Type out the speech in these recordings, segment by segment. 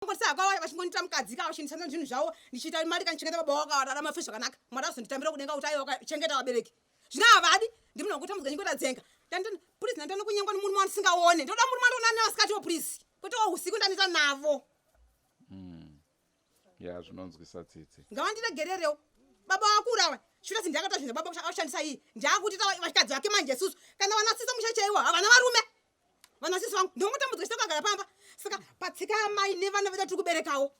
Vangoti saka vachingondiita mukadzi ka vachindishandisa zvinhu zvavo ndichiita mari kandichengeta baba wako akararama fe zvakanaka. Mwari azonditambira kudenga kuti aiwa wakachengeta vabereki. Zvino havadi ndiri munhu wekutambudzika ndingoita dzenga. Please ndandano kunyengwa nemurume wandisingaone. Ndoda murume wandoona nevasikatiwo please. Kwete usiku ndaneta navo. Ya zvinonzwisa tsitsi. Ngavandiregererewo. Baba vakura ava. Shuta si ndakatoita zvinhu baba kushandisa iyi. Ndakuti vakadzi vake manje isusu. Kana vana sisi musha chaiwo havana varume. Vana sisi vangu ndongotambudzika chete kugara pamba. Saka patsika amai nevana vedu tiri kuberekawo.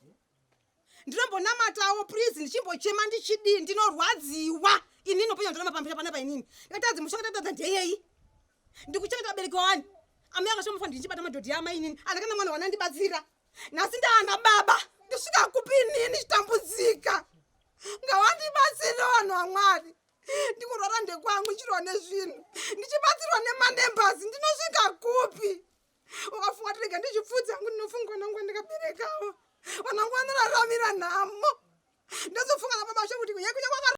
Ndinombonamatawo please ndichimbochema ndichidii ndinorwadziwa. Ini ndinopenya ndoramba pamberi panapa inini. Ndakatadza musha ndakatadza ndeyei. Ndikuchengeta vabereki wani. Amai akashomufa ndichibata madhodhi amai inini. Ana kana mwana wanandibatsira. Nhasi ndaana baba. Ndisvika kupi inini ndichitambudzika. Ngawandibatsire vanhu vaMwari. Ndikurwara ndekwangu ndichirwa nezvinhu. Ndichibatsirwa nemanembers ndinosvika kupi? Ukafunga kuti rega ndichipfudza hangu ndinofunga vanangu vandakaberekawo. Vanangu vanoraramira nhamo. Ndozofunga nababa vacho kuti yekunya kwaka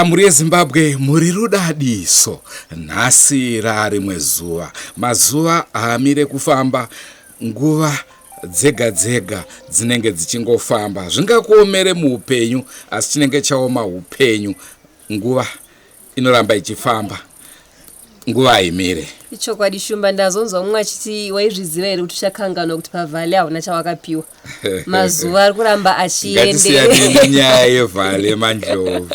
Mhuri yeZimbabwe muri rudadiso nhasi raarimwe zuva mazuva haamire kufamba nguva dzega dzega dzinenge dzichingofamba zvingakuomere muupenyu asi chinenge chaoma upenyu nguva inoramba ichifamba nguva haimire Ichokwadi Shumba, ndazonzwa mumwe achiti waizviziva here kuti uchakanganwa kuti pavhale hauna chawakapiwa. Mazuva ari kuramba achiende. Ngatisiyanei nenyaya yevhale mandlovu.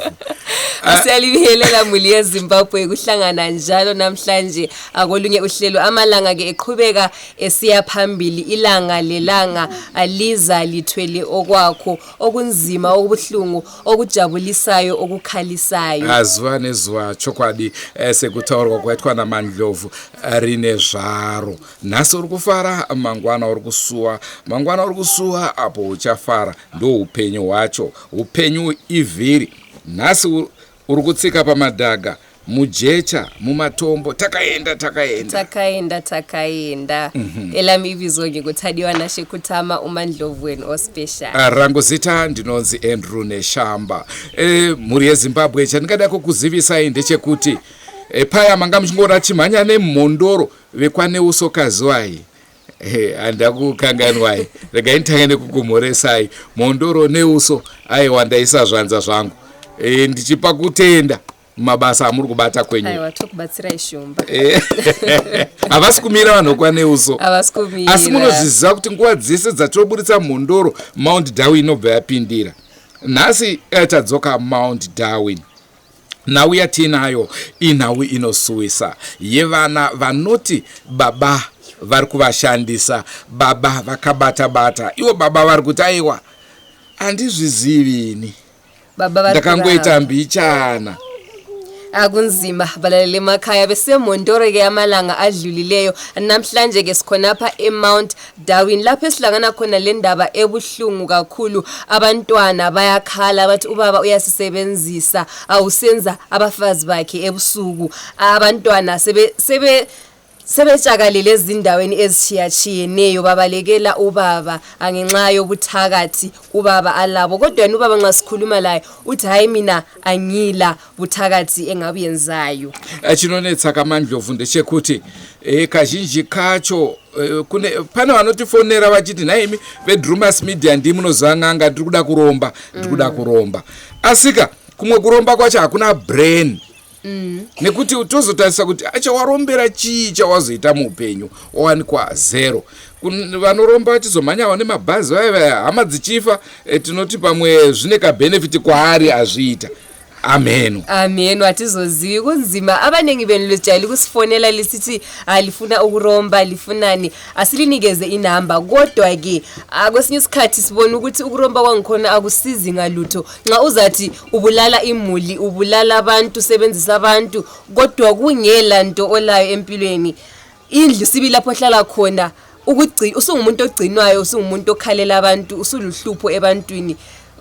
Siyalibingelela muli yeZimbabwe kuhlangana njalo namhlanje akolunye uhlelo amalanga ke eqhubeka esiya phambili ilanga lelanga aliza lithwele okwakho okunzima okubuhlungu okujabulisayo okukhalisayo. Ah, zuva nezuva chokwadi eh, sekutaurwa kwaitwa namandlovu eh, rine zvaro nhasi uri kufara mangwana uri kusuwa mangwana uri kusuwa apo uchafara ndo upenyu hwacho upenyu ivhiri nhasi uri kutsika pamadhaga mujecha mumatombo takaenda takaenda takaenda takaenda mm -hmm. elami ibizo ngikuthadiwa nashe kutama umandlovu and ospecial ah, rangu zita ndinonzi andrew neshamba e, mhuri yezimbabwe chandingada kukuzivisai ndechekuti e, paya manga muchingoona chimhanya nemhondoro vekwaneuso kazuai handakukanganwai regai nditange nekukumhoresai mhondoro neuso aiwa ndaisa zvanza zvangu e, ndichipa kutenda mabasa amuri kubata kwenyu aiwa tokubatsirai shumba eh, havasi kumira vanhu vekwaneuso havasi kumira asi munozviziva kuti nguva dzese dzatinoburitsa mhondoro mount darwin inobva yapindira nhasi eh, tadzoka mount darwin Nhau yatiinayo inhau inosuwisa yevana vanoti baba vari kuvashandisa, baba vakabata bata, ivo baba vari kuti aiwa handizvizivi ini, Baba vari ndakangoita kuramba. mbichana. Akunzima balaleli emakhaya besemondoro-ke amalanga adlulileyo namhlanje-ke sikhonapha emount Darwin lapho esihlangana khona le ndaba ebuhlungu kakhulu abantwana bayakhala bathi ubaba uyasisebenzisa awusenza abafazi bakhe ebusuku abantwana sebe sebe sebetshakalele ezindaweni ezitshiyatshiyeneyo babalekela ubaba angenxa yobuthakathi ubaba alabo kodwa yena ubaba nxa sikhuluma laye uthi hayi mina angila buthakathi engabuyenzayo eh, chinonetsa kamandlovu ndechekuti e, kazhinji kacho e, kune pane vanotifonera vachiti nhaimi vedrumas media ndii munoziva n'anga ndiri kuda kuromba ndiri kuda mm. kuromba asika kumwe kuromba kwacho hakuna brain Mm. nekuti tozotarisa kuti achawarombera chii chawazoita muupenyu wawanikwa zero vanoromba vachizomhanyawo nemabhazi vaya vaya hama dzichifa e, tinoti pamwe zvine kabenefiti kwaari azviita amheno amheno hatizozivi kunzima abaningi benu lijayele ukusifonela lisithi alifuna ukuromba lifunani asilinikeze inamba kodwa-ke kwesinye isikhathi sibona ukuthi ukuromba kwangikhona akusizi ngalutho nxa uzathi ubulala imuli ubulala abantu usebenzisa abantu kodwa kungela nto olayo empilweni. Indlu sibili lapho ohlala khona ukugcina usungumuntu ogcinwayo, usungumuntu okhalela abantu, usuluhlupho ebantwini.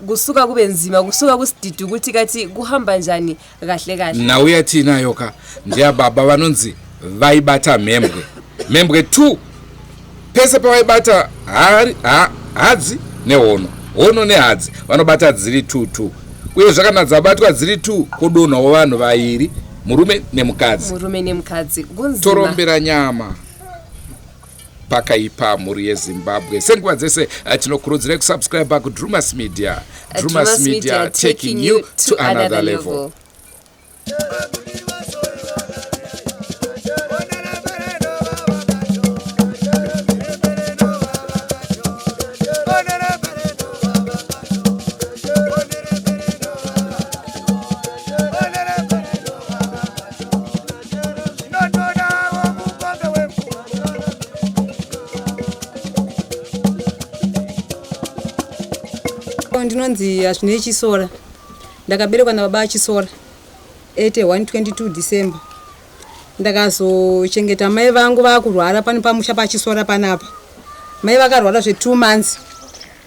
Kusuka kube nzima, kusuka kusidida ukuthi kathi kuhamba njani kahle kahle. Nhau yatiinayo ka ndeyababa vanonzi vaibata mhembwe. Mhembwe 2 pese pavaibata hari, ha, hadzi nehono, hono nehadzi vanobata dziri 2 2 uye kana dzabatwa dziri 2 kudonhawo vanhu vairi, murume nemukadzi. Murume nemukadzi kunzima. Torombera nyama pakaipa mhuri yeZimbabwe. Senguva dzese tinokurudzirai kusubscribe kuDrumas Media. Drumas Media, taking you to another level. Ndinonzi Hazvinei Chisora. Ndakaberekwa nababa Chisora 8122 December. Ndakazochengeta mai vangu vakurwara pano pamusha paChisora panapa. Mai vakarwara zve 2 months.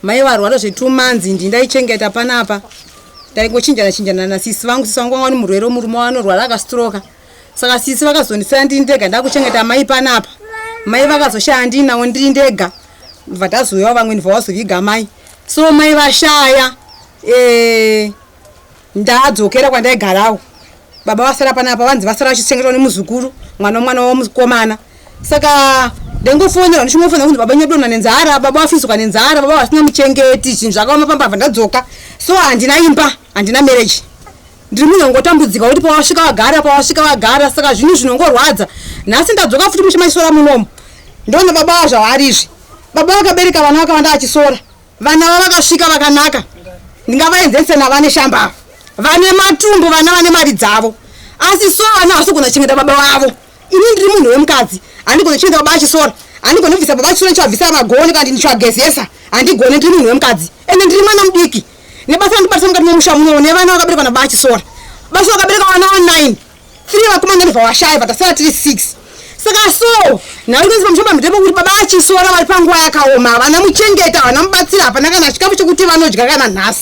Mai varwara zve 2 months ndindaichengeta panapa. Ndaingochinjana chinjana nasisi vangu. Sisi vangu vanga vane murwere murume wanorwara akastroka. Saka sisi vakazondisiya ndiri ndega ndakuchengeta mai panapa. Mai vakazoshaya ndinawo ndiri ndega. Ndibva tazouyawo vamwe ndibva vazoviga mai. So mai vashaya ndadzokera kwandaigarawo. Baba vasara panapa vanzi vasara vachichengetwa nemuzukuru, mwana womwana womukomana. Saka ndangofonera ndichingofonera kunzi baba nyadonha nenzara, baba vafiswa nenzara, baba vasina muchengeti, zvinhu zvakaoma pamba ndadzoka. So handina imba, handina marriage. Ndiri munhu angotambudzika kuti pawasvika wagara, pawasvika wagara. Saka zvinhu zvinongorwadza. Nhasi ndadzoka futi musha maChisora munomu. Ndoona baba zvavari izvi. Baba vakabereka vana vakawanda aChisora. Vana vavo vakasvika vakanaka. Ndingavaenzanise navane shamba ava. Vane matumbu, vana vane mari dzavo. Asi so vana havasi kuchengeta baba vavo. Ini ndiri munhu wemukadzi. Handigoni kuchengeta baba aChisora. Handigoni kubvisa baba aChisora ndichivabvisa magoni kana ndichivagezesa. Handigoni, ndiri munhu wemukadzi. Ende ndiri mwana mudiki. Nebasa randibatisa mukati memusha muno nevana vakaberekwa nababa aChisora. Basa vakabereka vana 9. 3 vakomana ndobva vashaya vatasara tiri 6. Saka so nhau inonzi pamusha pamhepo kuti baba aChisora vari panguva yakaoma, havana muchengeta, havana mubatsira, hapana kana chikafu chokuti vanodya kana nhasi.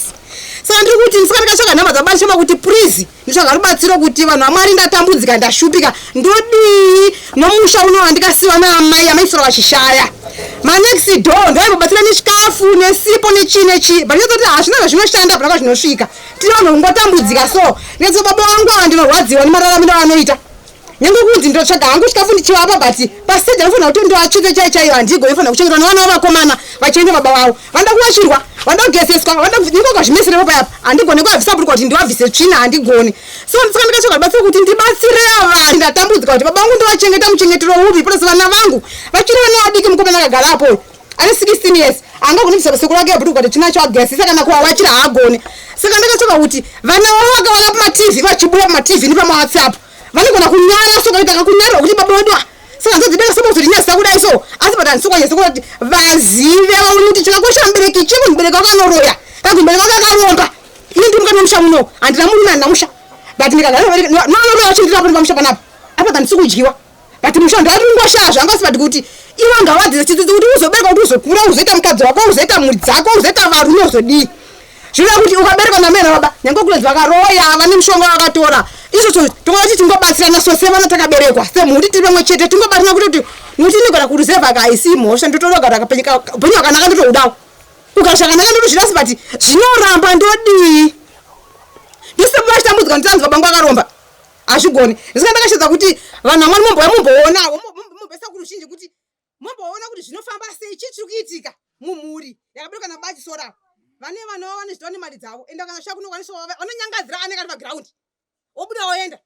Saka ndiri kuti ndisaka ndikatsvaga nhamba dzababa Chishamba kuti please nditsvaga rubatsiro kuti vanhu vaMwari ndatambudzika ndashupika ndodii nomusha uno wandikasiwa naamai, amai Sora vachishaya. Manext door ndovaimbobatsira nechikafu nesipo nechii nechii, but ndinototi hazvina zvazvinoshanda, hapana kwazvinosvika. Tiri vanhu kungotambudzika so ndinototi baba vangu ava ndinorwadziwa nemararamiro avanoita. Nyange kunzi ndotsvaga hangu chikafu ndichivapa, but pastage anofanira kuti ndoatsvike chai chaiyo handigoni. Fanira kuchengetwa nevana vavakomana vachienda baba vavo vanoda kuwachirwa, vanoda kugezeswa, vanoda ndingokazvimesirepo payapa handigoni kuvabvisa bhurukwa kuti ndivabvise tsvina, handigoni. So saka ndikatsvaga rubatsiro kuti ndibatsire ava ndatambudzika kuti baba vangu ndovachengeta muchengetero upi, plus vana vangu vachiri vana vadiki. Mukomana akagara apo ane 16 years angagoni kubvisa sekuru ake bhurukwa kuti tsvina yacho agezesa kana kuvawachira haagoni. Saka ndakatsvaga kuti vana vavo vakaona pamatv vachibuda pamatv nepamawhatsapp vanogona kunyara, so kaita kakunyarwa kuti baba wedu saka nzodzibeka sebo kuzoti kudai so asi but handisi kwanyasa kuti vazive vaone kuti chakakosha mubereki chii, mubereki wako anoroya kana kuti mubereki wako akaromba. Ini ndiri mukati memusha muno, handina murume, handina musha, but ndikagara novanoroya vachindirapo pamusha panapa apa handisi kudyiwa, but musha ndaringoshaya zvangu. Asi but kuti ivo ngavadzidze chidzidzo kuti uzobereka, kuti uzokura, uzoita mukadzi wako, uzoita mhuri dzako, uzoita varume, uzodii. Zvireva kuti ukaberekwa namai nababa nyange kunonzi vakaroya, vane mushonga vakatora, izvozvo toona kuti tingobatsirana so sevana takaberekwa semhuri tiri pamwe chete, tingobatsirana kuti nokuti inogara kuruzevha kaisi mhosva, ndotorogara upenyu hwakanaka, ndotoudawo kugara zvakanaka, ndotozvida. Asi but zvinoramba, ndodii? Ndisebva vachitambudzika nditanzi baba vangu akaromba, hazvigoni. Ndisaka ndakashedza kuti vanhu vamwani mumbouya mumboonawo, mumboisa kuruzhinji kuti mumboona kuti zvinofamba sei, chii chiri kuitika mumhuri yakaberekwa nababa Chisora. Vane vana vavo vanezvitova nemari dzavo, ende vakasvika kunokwanisa vanonyangadzira ane kari pagiraundi obuda oenda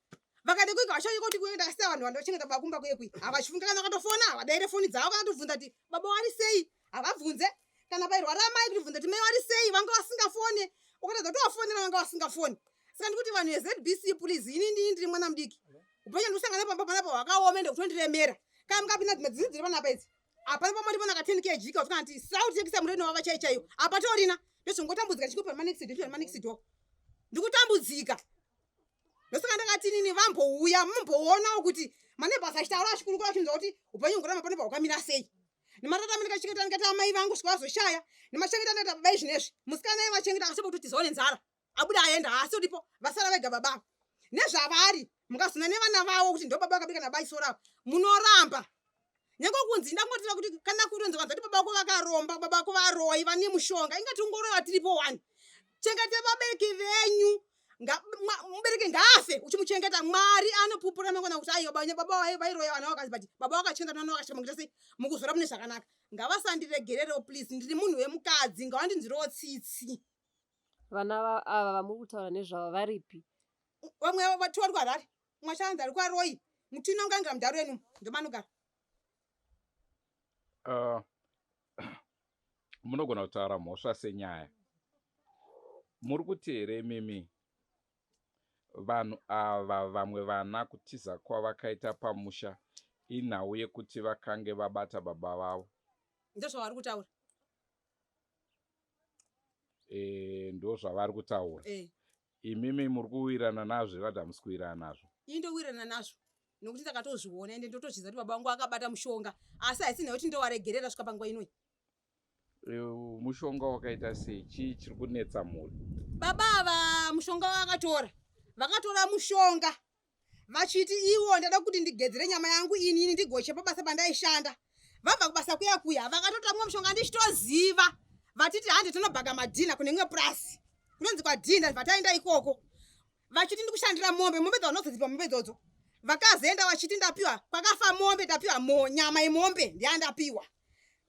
vakade kuika vashaika kuti kuenda akasiya vanhu vandochengeta baba kumba kuye kui havachifunga kana vakatofona havadaire foni dzavo kana tobvunza kuti baba vari sei havabvunze, kana pairwara amai kutibvunza kuti mai vari sei vanga vasingafone, ukatadza kutovafonera vanga vasingafoni. Saka ndikuti vanhu veZBC please, ini ndini ndiri mwana mudiki, upenyu ndosangana pamba panapa hwakaoma ende kutondiremera. Kana mukapinda dzimwe dzidzi dziri panapa idzi hapana pamondipona ka 10 kg ka kana kuti sauti yekuisa mureno wava chai chaiyo hapatorina. Ndozvongotambudzika ndichikupa manext door, manext door ndikutambudzika. Ndosaka ndakati nini vambouya mumboonawo kuti Manebhasi achitaura achikurukura achinzwa kuti upenyu hungoramba panapa hwakamira sei. Nematata amene kachengeta ndikati amai vangu svika vazoshaya. Nemachengeta ndikati baba izvinezvi. Musikana iye vachengeta akashapo kutotizawo nenzara. Abuda aenda haasi uripo vasara vega baba. Nezvavari mukazona nevana vavo kuti ndobaba vakabika nabaisora ava munoramba. Nyange kunzi ndangotira kuti kana kutonzi vanhu vati baba vako vakaromba baba vako varoyi vane mushonga ingati ungoroyiwa tiripo wani. Chengete vabereki venyu mubereki ngaafe uchimuchengeta mwari anopupura mangwana kuti aiwa baba vairoya vana vakazi but baba vakachengeta mwana vakachengeta sei mukuzora mune zvakanaka ngavasandiregererewo please ndiri munhu wemukadzi ngavandinzirewo tsitsi vana ava vamuri kutaura nezvavo varipi vamwe vatiwa vari kuharare umwe achanzi ari kwaroyi mutina ungangira mudharo enu ndomanogara Munogona kutaura mhosva senyaya muri kuti here imimi vanhu ava vamwe vana kutiza kwavakaita pamusha inhau yekuti vakange vabata baba vavo ndozvavari kutaura e, ndozvavari kutaura e. Imimi muri kuwirirana nazvo here vati hamusi kuwirirana nazvo? Ini ndowirirana nazvo nokuti ndakatozviona ende ndotozviziva kuti baba vangu akabata mushonga asi haisi nekuti ndowaregerera svika panguva inoi. Mushonga wakaita sei? Chii chiri kunetsa mhuri? Baba ava mushonga wavakatora vakatora mushonga vachiti iwo ndada kuti ndigedzere nyama yangu inini ndigoche pabasa pandaishanda vabva kubasa kuya kuya vakatotamwa mushonga ndichitoziva vatiti hande tinobhaka madhina kune imwe purasi kunonzi kwadhina vataenda ikoko vachiti ndikushandira mombe mombe dzavanozodzipa mombe idzodzo vakazoenda vachiti ndapiwa kwakafa mombe ndapiwa mo nyama yemombe ndiyandapiwa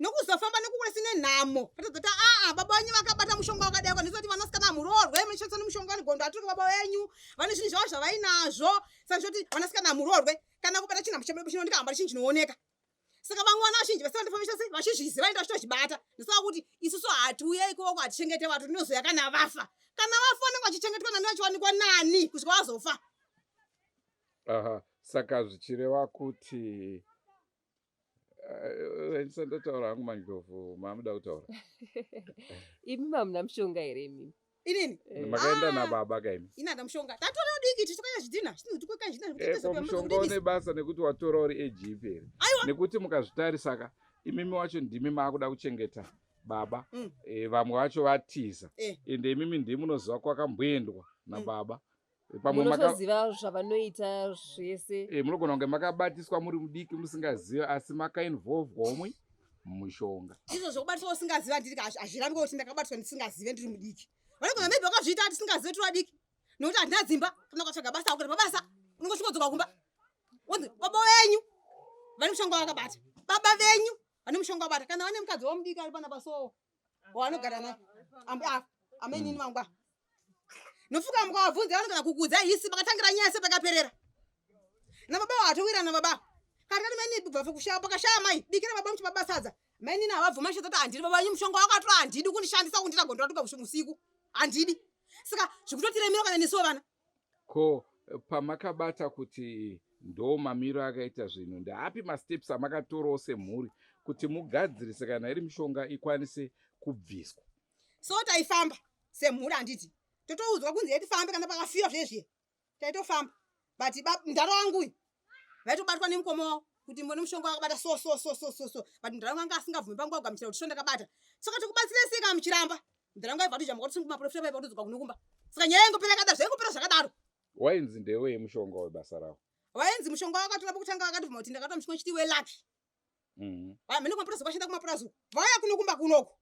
nokuzofamba nokukura sine nhamo patozoti aa baba venyu vakabata mushonga wakadai kwanisa kuti vanasikana hamuroorwe munoshandisa nemushonga vane atirike baba venyu vane zvinhu zvavo zvavainazvo saka zvoti vanasikana hamuroorwe kana kubata chinhu chinooneka hambari chinhu chinooneka saka vamwe vana vazhinji vese vandifambisa sei vachizviziva enda vachitozvibata ndosaka kuti isusu hatiuye ikoko hatichengete vatu tinozoya kana vafa kana vafa vanenge vachichengetwa nani vachiwanikwa nani kusvika vazofa aha saka zvichireva kuti Eh, ndisandataura hangu mandlovu mamuda kutaura imi mamuna mushonga here imimi inini eh. makaenda ah. nababa kaimi ini handa mushonga tatora diki tichikanya zvidhina chinotukaka zvidhina eh, ko mushonga une basa nekuti watora uri age ipi here nekuti mukazvitarisa ka imimi wacho ndimi maakuda kuchengeta baba mm. e, vamwe vacho vatiza ende imimi ndimi munoziva kwakamboendwa nababa mm. Pamwe munotoziva zvavanoita zvese e, munogona kunge makabatiswa muri mudiki musingazive asi makainvolvwa umwe mumushonga izvo zvekubatiswa usingazive handiti hazvirambi kuti ndakabatiswa ndisingazive ndiri mudiki vanogona maybe vakazviita tisingazive tiri vadiki nokuti handina dzimba kana ukatsvaga basa ukati pabasa unongosvika kumba wonzi baba venyu vane mushonga vakabata baba venyu vane mushonga wabata kana vane mukadzi wamudiki ari panapa soo waanogara naye amainini vangu ava nofuka mukavabvunza vanogona kukudza hisi pakatangira nyaya sepakaperera nababa watowirana baba kana mainini kubva kushaya pakashaya mai bikira baba muchibaba sadza mainini havabvuma shadza kuti handidi baba venyu mushonga wakatora handidi kundishandisa kundita gondo ratuka usiku handidi saka zvikutotiremera kana nesuwo vana Ko pamakabata kuti ndo mamiro akaita zvinhu ndeapi masteps amakatorawo semhuri kuti mugadzirise kana iri mishonga ikwanise kubviswa? So taifamba semhuri handiti totoudzwa kunzi yetifambe kana pakafiwa zvezviye taitofamba but mndaro wangu uyu vaitobatwa nemukoma wavo kuti mbone mushonga wakabata so so so so so so but mndaro wangu anga asingabvumi pangu wagamuchira kuti so ndakabata saka tikubatsire sei kana muchiramba mndaro wangu aibva atijamba kuti maprofita vaiva kutodzoka kunokumba saka nyaya yaingopera yakadaro zvaingopera zvakadaro Wainzi ndewei mushonga webasa ravo? Wainzi mushonga wakatora pokutanga vakatibvuma kuti ndakatora mushonga chiti welucky. Mhm. Vaya mene kumapurazi kwashanda kumapurazi uku. Vauya kuno kumba kunoku.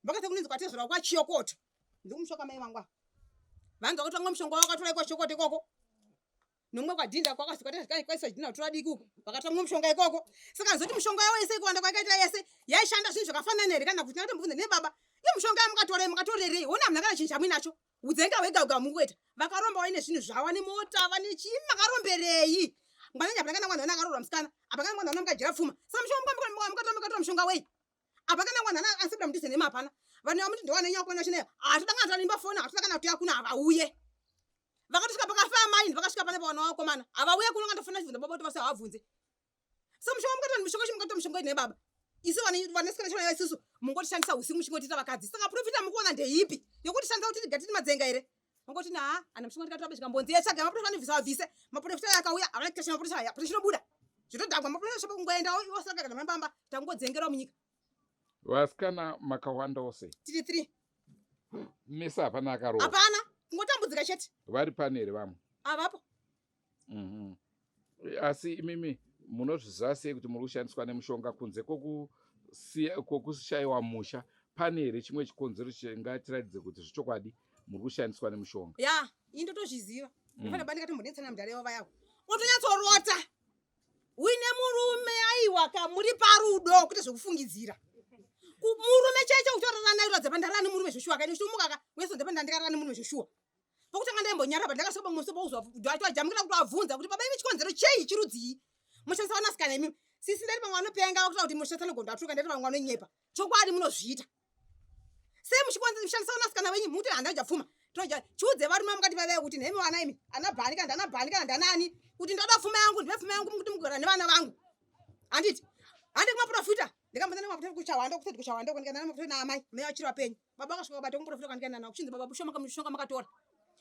Vakati kunonzi kwatezvara kwaChiyokoto. Ndikumushoka mai vangu ava. Vanzi vakatora mushonga wakatora kwaChiyokoto ikoko. Nomwe kwadhinda kwakazi kwatezvara kwaiswa dhina kutora diki uku. Vakatora mumwe mushonga ikoko. Saka nzoti mushonga yavo yese kuwanda kwakaita yese yaishanda zvinhu zvakafanana here kana kuti ndakatombobvunza ne baba. Iyo mushonga yamukatora mukatorerei? Hona hamuna kana chinhu chamuinacho. Udzenga wega wega mukuita. Vakaromba vaine zvinhu zvavo vane mota vane chii makaromberei? Mwana hapana kana mwana akaroorwa musikana. Hapana kana mwana mukajira pfuma. Saka mushonga mukatora mukatora mushonga wei? Hapana kana mwana asibira mudhuze nema hapana. Vanhu vamuti ndowane nyaya kuona chineyo. Hatoda kana tarimba foni hatoda kana kutoya kuno havauye. Vakatosvika pakafa amai vakasvika pane pavana vakomana. Havauye kuno kandofona chibvunza baba kuti vase havabvunze. So mushonga mukatora mushonga chimukatora mushonga ine baba. Isu vane vanesikana chona isusu mungotishandisa usiku muchingotiita vakadzi. Saka profita mukuona ndeipi? Yokutishandisa kuti tigare tiri madzenga here? Vangoti na ana mushonga ndikatora zvikambonzi yetsvaga maprofita anobvisa vabvise. Maprofita akauya havana kuita maprofita aya. Kuti chinobuda. Zvinodhakwa maprofita shop kungoenda osaka kana mambamba tangodzengerwa munyika. Vasikana makawandawo sei? Tiri 3. Mese hapana akaroora. Hapana. Kungotambudzika chete. Vari pane here vamwe? Avapo. Asi imimi munozviziva sei kuti muri kushandiswa nemushonga kunze kwokushayiwa musha? Pane here chimwe chikonzero chingatiratidze kuti zvechokwadi muri kushandiswa nemushonga? Ya, ini ndotozviziva. Ndinofanira bandika tombonetsana mudhara wavo vayavo. Utonyatsorota uine murume aiwa ka muri parudo kwete zvekufungidzira. Murume chaicho kutorara naye kuratidza pandarara nemurume zveshuwa ka ini uchitomuka ka unyatsoratidza pandanga ndikarara nemurume zveshuwa. Pokutanga ndaimbonyara but ndakasvika pamwe musi pouzwa ajamukira kuti abvunza kuti baba imi chikonzero chei chirudzii mushandisa vanasikana imimi sisi ndati vamwe vanopenga vakuta kuti mushandisa negondo atuka ndati vamwe vanonyepa chokwadi munozviita sei muchikonzera mushandisa vanasikana venyu muti handaja pfuma toja chiudze varume mukati vavaya kuti nhaimi vana imi ana bhani kana ndana bhani kana ndanani kuti ndoda pfuma yangu ndipe pfuma yangu mukuti mugara nevana vangu handiti handi kumaprofita ndikambonza nemaprofita kuchawanda kusati kuchawanda ndikaenda nemaprofita naamai mai vachiri vapenyu baba vakasvika vakabata kumuprofita kwandikaenda navo kuchinzi baba mushonga mushonga makatora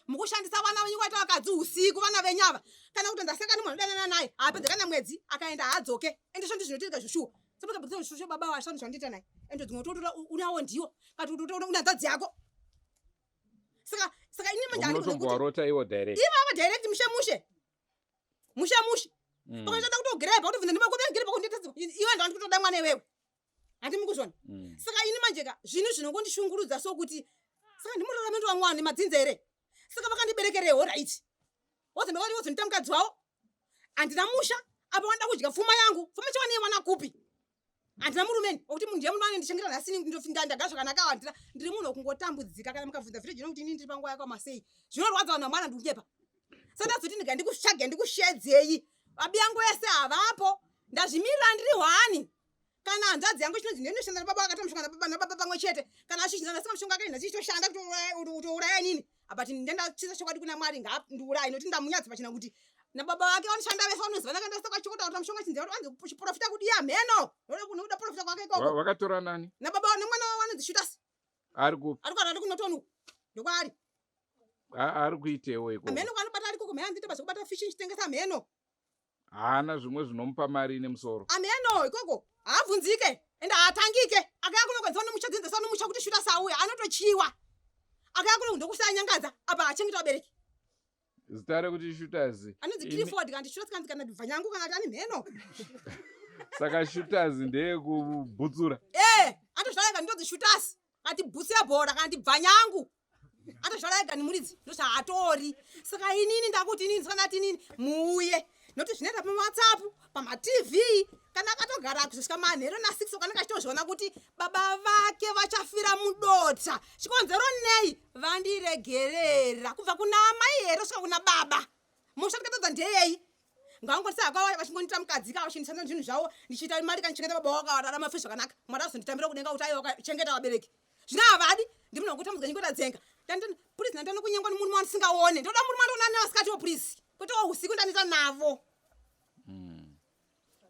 mukushandisa vana venyu kwaita vakadzi usiku vana venyu ava kana kuti ndaseka nemunhu anodanana naye haapedze kana mwedzi akaenda haadzoke ende zvo ndizvinotoitika zveshuwa sepakabudisa baba vasha zvandiita naye ende dzimwe utotora unawo ndiwo kati una hanzvadzi yako saka saka ini manje handikone kuti Unotombowarota iwo direct. Ivava direct mushe mushe mushe mushe. Pakaita kutogrepa kutobvunza ndimakuda grepa kundiita iwe ndandi kutoda mwana iwewe handi mukuzvona. Saka ini manje ka zvinhu zvinongondishungurudza so kuti saka ndimurarame ndiwamwana nemadzinza here saka vakandiberekerewo right wozondovati wozondiita mukadzi wavo handina musha apa vanoda kudya pfuma yangu pfuma chavaneiwana kupi handina murume wekuti munhu ndiye murume anondichengeta nhasi ndagara zvakanaka handina ndiri munhu wekungotambudzika kana mukabvunza village ino kuti inini ndiri panguva yakoma sei zvinorwadza vanhu vamwana ndikunyepa saka ndazoti ndiga ndikutsvage ndikushedzei vabi yangu vese havapo ndazvimirira ndiri hwani kana hanzvadzi yangu chinonzi ndinoshanda nababa akati mushonga nababa nababa pamwe chete kana achishinda ndasika mushonga akaenda chichitoshanda kutouraya inini but ndendachisa chokwadi kuna Mwari ngaandiuraye nokuti ndamunyadza pachena kuti nababa vake vanoshanda vese vanozivana kana ndasika kwachikota kuti mushonga chinzi vanzi chiprofita kudiya mheno nokuda profita kwake ikoko Vakatora nani? Nababa nemwana wavo vanonzi Shutasi. Ari kupi? Ari kwaari kunotonu ndokwaari. Ari kuitewo ikoko? Mheno kwaanobata ari ikoko mheno andiita basa kubata fishi nchitengesa mheno. Haana zvimwe zvinomupa mari ine musoro. Ameno ikoko haabvunzike ende haatangike akauya kuno kwenza nomusha dzinza sanomusha kuti shuta sauya anotochiwa akauya kuno ndokusanyangadza apa haachengeta vabereki. Zita rekuti Shooters anonzi Clifford kana Shooters kana kana bvanyangu kana ani mheno. Saka Shooters ndeyekubhutsura. Eh, atozvara ega ndonzi Shooters ati bhutsu yebhora kana ti bvanyangu atozvara ega nemuridzi ndoti haatori saka inini ndakuti inini saka ndati inini muuye nokuti zvinoita pamawhatsapp pamatv kana akatogara kuzosvika manheru na6 ukanenge achitozviona kuti baba vake vachafira mudota chikonzero nei vandiregerera kubva kuna amai here kusvika kuna baba musha ndikatadza ndeyei ngavangondisa hako vachingondiita mukadzi ka vachindishandisa zvinhu zvavo ndichiita mari kandichengeta baba wako ararama fe zvakanaka mwari azonditambira kudenga kuti aiwa chengeta vabereki zvino havadi ndimunhu wekutambudzika nyingoita dzenga please ndandano kunyengwa nemurume wandisingaone ndoda murume wandiona nevasikatiwo please kwete wahusiku ndaneta navo.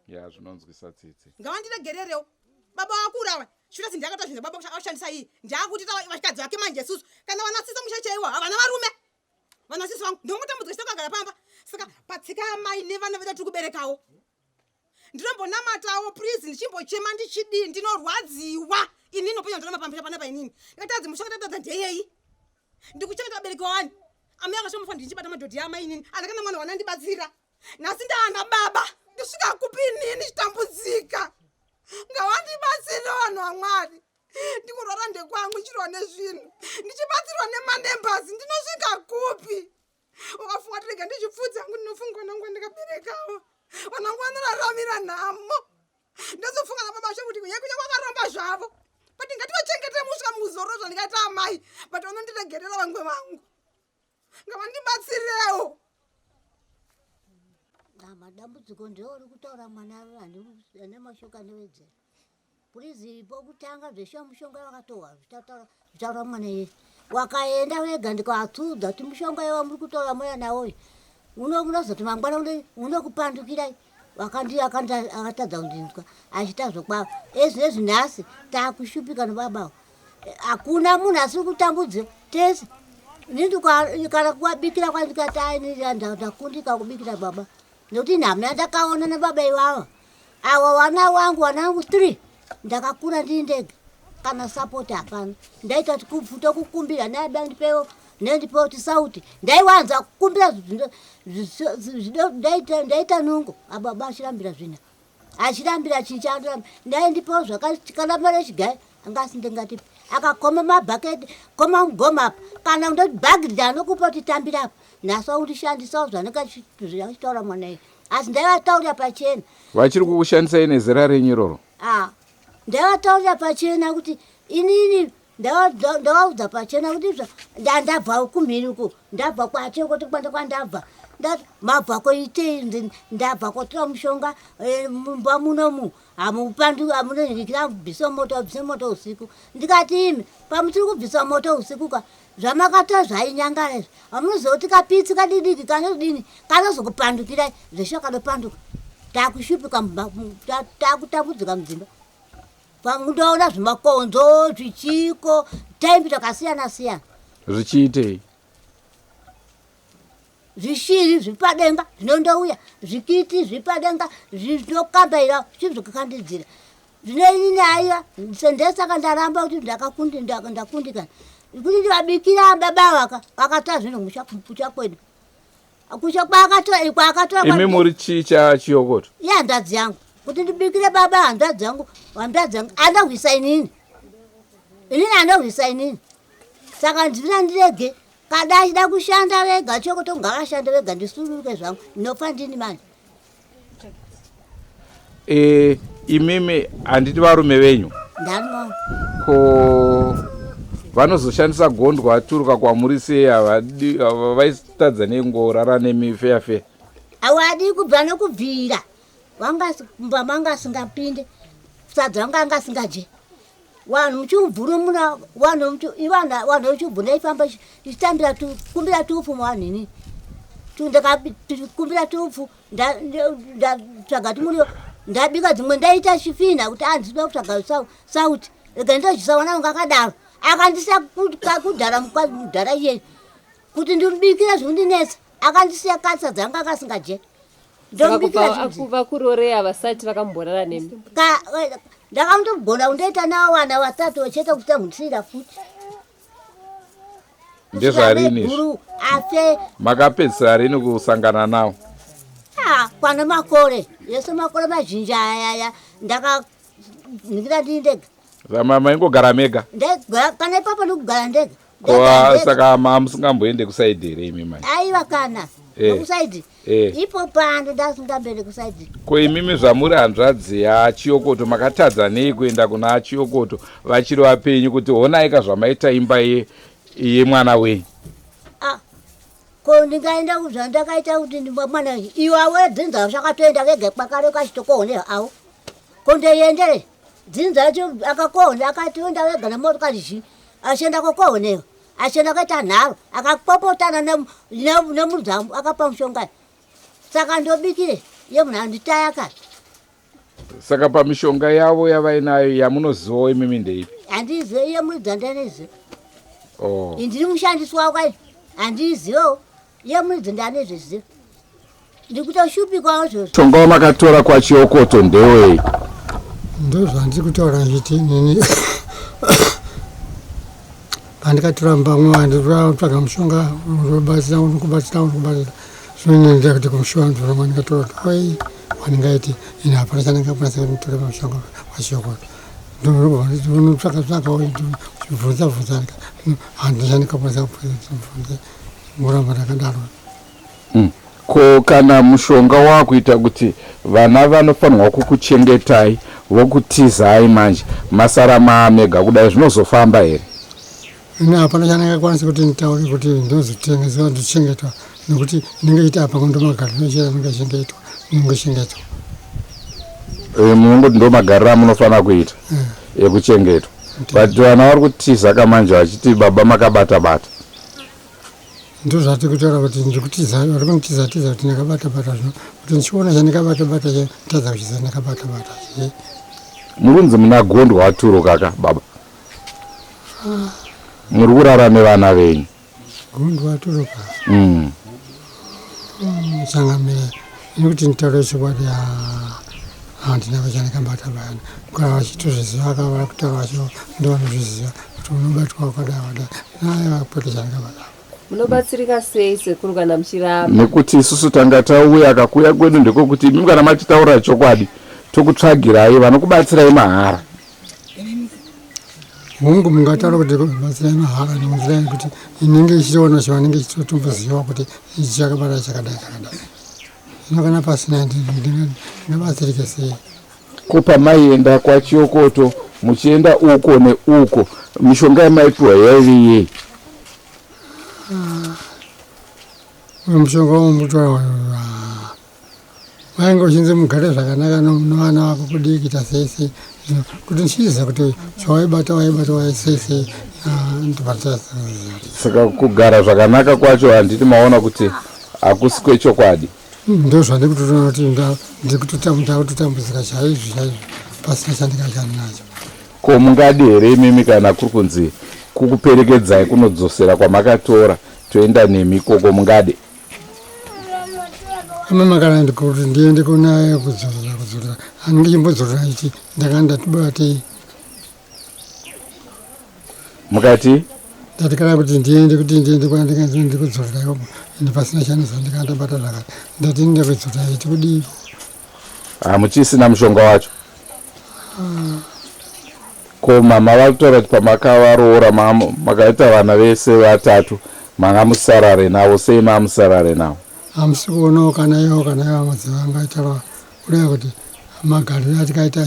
Ya zvinonzwisa tsitsi. Ngavandiregererewo baba vakura ava shuta si ndiakatoa zvinhu baba kushandisa iyi ndiakuti vakadzi vake manje isusu kana vanasisa musha chaiwo havana varume vanasisi vangu ndongotambudzika chitokagara pamba saka patsika yamai nevana vedu tiri kuberekawo ndinombonamatawo please ndichimbochema ndichidii ndinorwadziwa ini ndinoponya ndoramba pambira panapa inini ndikatadza mushonga ndatadza ndeyei ndikuchengeta vabereki wani amai akashomufa ndichibata madhodhi amai inini andakana mwana wanandibatsira nhasi ndaana baba ndisvika kupi inini ndichitambudzika ngawandibatsire vanhu vamwari ndikurwara ndekwangu ndichirwa nezvinhu ndichibatsirwa nemanembers ndinosvika kupi ukafunga tirega ndichipfudza hangu ndinofunga vanangu vandikaberekawo vanangu vanoraramira nhamo ndozofunga nababa vacho kuti yekunya kwakaromba zvavo but ngativachengete musvika muzororo zvandikaita amai but vanondiregerera vamwe vangu ngavandibatsirewo. Madambudziko ndeori kutaura mwana ane mashoko anewedzera purizi pokutanga zveshuwa mushonga wakatohwa zvitaura mwana iye wakaenda wega ndikawatsudza kuti mushonga iwa muri kutora moya nawoyo unozoti mangwana unokupandukirai akatadza kundinzwa achiita zvokwavo ezvinezvi nhasi takushupika nobabawo hakuna munhu asiri kutambudzika tese Ini kana kuwabikira kwandikati aini ndakundika kubikira baba nekuti ini hamuna ndakaona nababa ivava awa wana wangu wanangu 3 ndakakura ndiri ndega kana sapoti hapana ndaita kuti kupfuta kukumbira naiba ndipewo nendipewo tisauti ndaiwanza kukumbira ndaita nungo ababa achirambira zvina achirambira chichandoramba ndaindipawo zvakati kana mari yechigai anga asindingatipi akakoma mabhaketi koma mugoma apa kana undoti bhagi ndanokupa kuti tambira apa nhasi waundishandisawo zvanenge achitaura mwana iyi asi ndaivataurira pachena vachiri kukushandisai nezera renyu iroro a ndaivataurira pachena kuti inini ndavaudza pachena kuti izvo ndabva kumhiri uko ndabva kwachekoti kwanda kwandabva ndati mabva koitei ndabva kotora mushonga eh, mumba munomu hamupandu hamunonyikira kubvisa moto bvisa moto usiku ndikati imi pamuchiri kubvisa moto usiku ka zvamakatora zvainyangara izvi hamunoziva kuti kapitsi kadidiki kanodini kanozokupandukirai zveshuwa kanopanduka takushupika takutambudzika mudzimba Pangundoona zvimakonzo zvichiko taimbi takasiyana siyana. Zvichiitei? Zvishiri zvipadenga zvinondouya, zvikiti zvipadenga zvinokambaira zvichizvikukandidzira. Zvino inini aiwa sendesaka ndaramba kuti ndakakundi ndakundikana. Kuti ndivabikira baba vaka vakatora zvinhu musha kumusha kwedu. Kusha kwaakatora kwaakatora Imi muri chii chachiyokoto? Ihanzvadzi yangu kuti ndibikire baba hanzvadzi yangu hanzvadzi yangu anohwisa inini inini anohwisa inini saka ndina ndirege kada achida kushanda vega chokoto ngavashande vega ndisuruke zvangu ndinofa ndini manje E, imimi handiti varume venyu ndano ko vanozoshandisa gondwa aturuka kwamuri sei havadi vaisitadza nei kungorara nemi feya feya awadi kubva nokubvira wanga mumba manga asingapinde sadza wanga anga asingadye Vanhu muchimvura muna vanhu muchi ivana vanhu vechibvu ndaifamba ndichitambira kumbira tupfu muvanhu ini ndakakumbira tupfu ndatsvaga tumuriwo ndabika dzimwe ndaita chifina kuti andisida kutsvaga sauti rega ndochisawana kunge akadaro akandisiya kudhara mudhara iyeye kuti ndimubikire zvekundinetsa akandisiya katsa dzanga akasingadye Saka kuroreya vasati vakamborara nemi ndakandogona kundoita navo vana vatatu vachiita kuita mhutsira futi ndezvarini guru afe makapedzisira rini kusangana nawo ah, kwana makore yese makore mazhinji ayaya ndakaningira ndii ndega maingogara mega kana ipapo ndikugara ndega Ko saka mamusingamboende kusaidi here imi manje? Aiwa kana. Eh. Kusaidi. Eh. Ipo pano ndasingamboende kusaidi. Ko imimi zvamuri hanzvadzi yaChiyokoto makatadza nei kuenda kuna Chiyokoto vachiri vapenyu kuti honaika zvamaita imba ye yemwana wenyu? Ah. Ko ndingaenda zvandakaita kuti mwana iwawe dzinza zvakatoenda vega kwakare kwachitokohone avo. Ko ndoiendere? Dzinza racho akakohona akatoenda vega nemotokari zhinji achienda kokohonewa achienda kuita nharo akapopotana nemudzamu akapa mushonga saka ndobikire ye munhu anditaya kani saka pamishonga yavo yavainayo yamunozivawo imimi ndeipi handizive iye muridzi andanizive oh. indiri mushandisi wako ai handizivewo iye muridzi ndanezveziva ndikutoshupikawo izvozvo Mushonga wamakatora kwaChiokoto ndewei? Ndozvandiri kutaura ndichiti inini pandikatora mumba mwe ndikutsvaga mushonga unobatsira unokubatsira unokubatsira zvino kuti kumushonga ndoromwa ndikatora kuti oi wandingaiti ini hapana chandingakwanisa kuti nditore pamushonga wachiyokoto ndonotsvaka tsvaka bvunza bvunza handina chandingakwanisa kubvunza ngoramba ndakadaro Mm. Ko kana mushonga wakuita kuti vana vanofanirwa kukuchengetai vokutizai manje masara maamega kudai zvinozofamba here? Ini hapana chandingakwanisa kuti nditaure kuti ndozotengesa ndochengetwa nekuti inenge iti apa ndomagariro chete anongachengetwa inongochengetwa. Eh, munongoti ndomagariro amunofanira kuita eh. ekuchengetwa but vana vari kutiza kamanje vachiti baba makabata bata Ndozvatiri kutaura kuti ndiri kutiza vari kunitiza tiza kuti ndakabata bata zvino kuti ndichiona chandikabata bata chatadza kuchiza ndakabata bata che Murunzi muna gondwa waturo kaka baba. Muri kurara nevana venyu. Gundwa turuka. Mm. Changamire nekuti nditaure chokwadi handina vachandakabata bayana kugara vachitozviziva kava kutaura vacho ndovanozviziva kuti unobatwa wakadai wakadai aiwa kwete chandakabata. Munobatsirika sei sekuru kana muchirapa? Nekuti isusu tanga tauya kakuuya kwedu ndekwekuti imi kana matitaurira chokwadi tokutsvagirai vanokubatsirai mahara. Hongu mungataura kuti batsirai mahara nenzira yekuti inenge ichiona chavanenge ichitotomboziva kuti ichi chakabata chakadai chakadai. Zvino kana pasina ndingabatsirike sei? Ko pamaienda kwaChiyokoto muchienda uko neuko mishonga yamaipiwa yaive yei? Uyu mushonga wombotora wainge uchinzi mugare zvakanaka nevana vako kudii kuita sei sei kuti ndichiziva kuti zvawaibata waibata wai sei sei ndobva Saka kugara zvakanaka kwacho handiti maona kuti hakusi kwechokwadi. Ndozvandikutoona kuti ndikutotambudzika chaizvo chaizvo pasina chandingashanda nacho. Ko mungadi here imimi kana kuri kunzi kukuperekedzai kunodzosera kwamakatora toenda nemi ikoko mungade? Amama kana ndikuti ndiende kunaye kudzorera kudzorera handinge chimbodzorera ichi ndakanga ndatibatei. Mukati? Ndati kana kuti ndiende kuti ndiende kwandinganzi ndikudzorera ikoko ende pasina chanisa ndikanga ndabata zvakati ndati ndikudzorera ichi kudii. Hamuchisina mushonga wacho? Ko mama vari kutaura kuti pamakavaroora makaita vana vese vatatu manga musarare navo sei mamusarare navo? Hamusi kuonawo kana ivo kana ivo madzimai angaitaura kudai kuti magariro atikaita